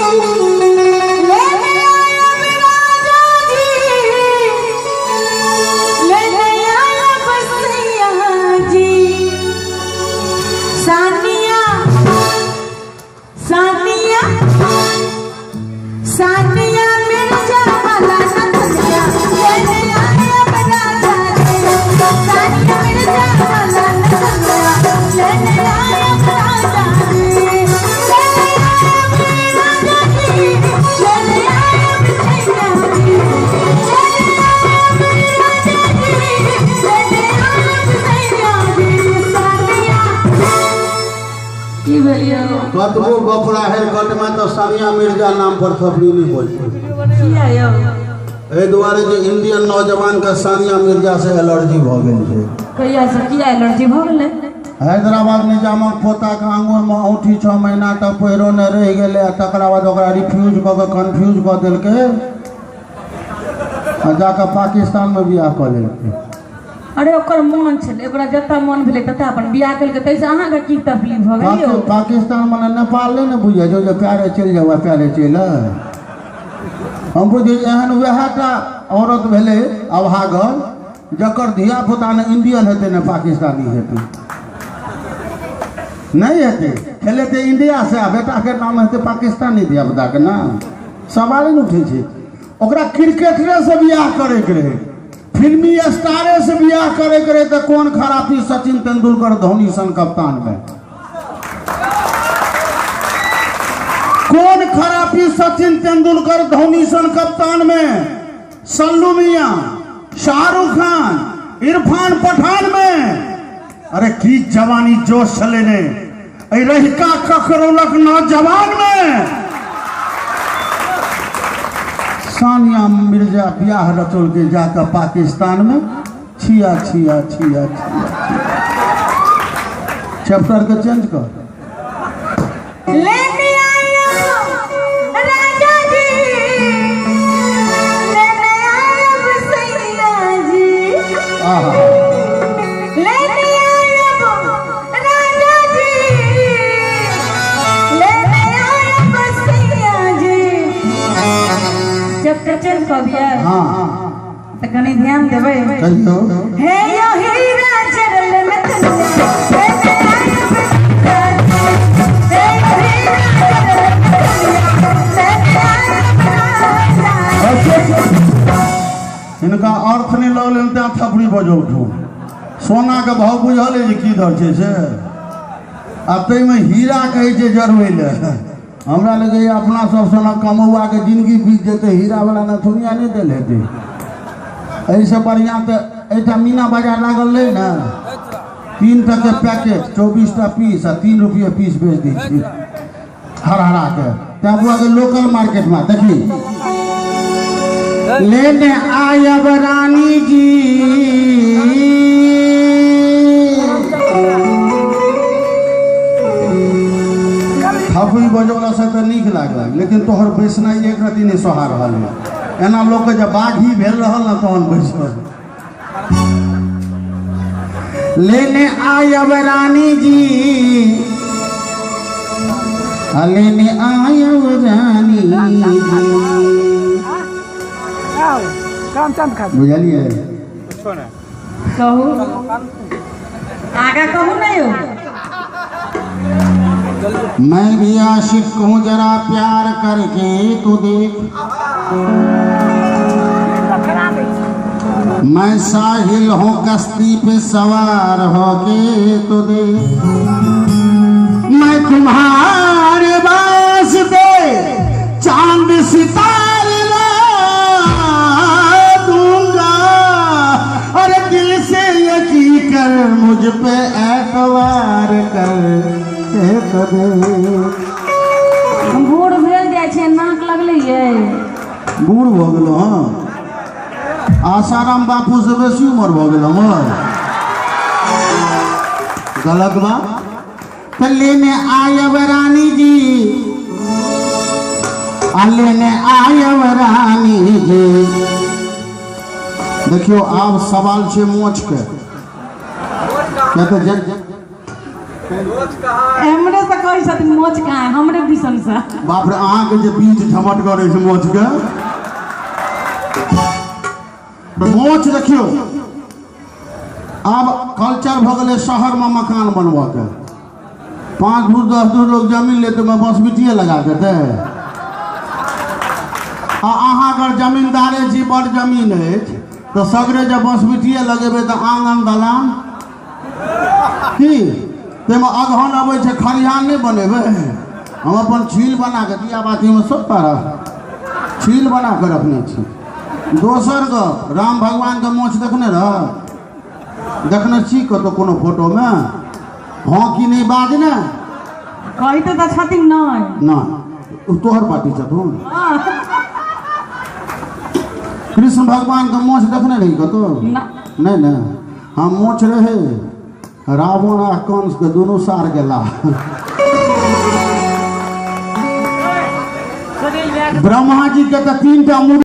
लेने आयब राजा जी, लेने आयब सैया जी। सानिया सानिया सानिया मिर्जा वाला नथनिया, लेने आयब राजा जी। सानिया मिर्जा वाला नथनिया, लेने आयब राजा जी। लेने आयब राजा जी, लेने आयब सैया जी। लेने आयब राजा जी, लेने आयब सैया जी। सानिया की भेल यौ? कतबो गपरा हेरकट में तऽ सानिया मिर्जा नाम पर थपड़ी नहीं बजतै। किया यौ? एहि दुआरे जे इंडियन नौजवान के सानिया मिर्जा से एलर्जी भऽ गेल छै। कहिया से किया एलर्जी भऽ गेलै? हैदराबाद निजामक पोता के आंगुर में औंठी 6 महीना तक पहिरौने रहि गेलै आ तकरा बाद ओकरा रिफ्यूज कऽ के कन्फ्यूज कऽ देलकै आ जाकऽ पाकिस्तान में बियाह कऽ लेलकै। अरे ओकर मन छलै, ओकरा जतऽ मन भेलै ततऽ अपन बियाह केलकै, ताहिसँ अहाँके की तकलीफ भऽ गेल यौ? पाकिस्तान मने नेपाल नहि ने बुझै छौ जे प्यारे चलि जाउ आ प्यारे चलि आउ। हम बुझै एहन वएह टा औरत भेलै अभागल जकर धिया पुता ने इंडियन हेतै ने पाकिस्तानी हेतै। नहीं हेतै, खेलेतै इंडिया से आ बेटा के नाम हेतै पाकिस्तानी धिया पुता के नाम। सवाले नहि उठै छै। ओकरा क्रिकेटरे से बियाह करैके रहै, फिल्मी स्टारे से बियाह करैके रहै, तऽ कोन खराबी सचिन तेंदुलकर धोनी सन कप्तान में? कोन खराबी सचिन तेंदुलकर धोनी सन कप्तान में? सल्लू मियां, शाहरुख खान, इरफान पठान में? अरे की जवानी जोश छलै ने एहि रहिका ककरौलक नौजवान में। सानिया मिर्जा बियाह रचौलकै जाकऽ पाकिस्तान में। छिया छिया छिया छिया चैप्टर के चेंज कर। लेने आयब राजा जी, लेने आयब सैया जी। आहा। लेने आयब राजा जी, लेने आयब सैया जी। चैप्टर चेंज कऽ दिअ? हाँ। तऽ कनि ध्यान देबै। कहियौ। हे यो हीरा चरल नथनिया, लेने आयब राजा जी। हे यो हीरा चरल नथनिया, लेने आयब राजा जी। हिनका अर्थ नहि लगलनि तेँ थपड़ी बजौठू। सोना के भाव बुझल अइ जे की दर छै से, आ ताहिमे हीरा कहै छै जरबै लए। हमरा लगैए अपना सब सनक कमौआ के जिंदगी बीत जेतै, हीरा वाला नथुनिया नहि देल हेतै। एहिसँ बढ़िआँ तऽ एहिठाम मीना बाजार लागल रहै ने, 3 टके पैकेट, 24टा पीस आ 3 रुपये पीस बेच दै छै हरहरा के। तैं बुआ के लोकल मार्केटमे देखी। लेने आयब रानी जी, थपड़ी बजौला से तऽ नीक लागल, लेकिन तोहर बैसनाइ एक रति नहि सोहा रहल है। एना लोकके जब बाघी भेल रहल ने तहन बैसल। लेने आयब रानी जी, लेने आयब रानी जी। बुझलियै? कहू आगा, कहू ने यौ। मैं भी आशिक हूँ जरा प्यार करके तो देख, मैं साहिल हूँ कश्ती पे सवार होके तो देख, मैं तुम्हारे वास्ते चांद सितारे ला दूंगा, अरे दिल से यकीन कर मुझ पे एतवार कर के तो देख। बूढ़ भेल जाइ छै, नाक लगलै ये। बूढ़ भऽ गेलहुँ? हँ, आसाराम बापू से बेसी उम्र भऽ गेल हमर। गलत बात। तऽ लेने आयब रानी जी, आ लेने आयब रानी जी। देखियौ आब सवाल छै मोछ के, किया तऽ हमरे से कहै छथिन मोच कहाँ है, हमरे दिसन से। बाप रे, अहाँके जे बीच झमट करै छै मोछ के। मोछ देखियौ, आब कल्चर भऽ गेलै शहरमे मकान बनबऽके। 5 धूर 10 धूर लोग जमीन लेतै, ओहिमे बँसबिटिए लगा देतै। आ अहाँ अगर जमींदारे छी, बड़ जमीन अछि, तऽ सगरे जे बँसबिटिए लगेबै तऽ आङन दलान की? ताहिमे अगहन अबै छै, खरिहान नहि बनेबै। हम अपन छील बना कऽ दिया बातीमे सब तरह छील बना कऽ रखने छी। दोसर गप, राम भगवानके मोछ देखने रह? देखने छी कतहु कोनो फोटोमे? हँ कि नहि बाज ने? कहिते तऽ छथिन नहि। नहि, तोहर पार्टी छथुन। कृष्ण भगवानके मोछ देखने रही कतहु? नहि ने। हम मोछ रहे रावण आ कंस के दुनू सार गेला। ब्रह्मा जी के तऽ 3 टा।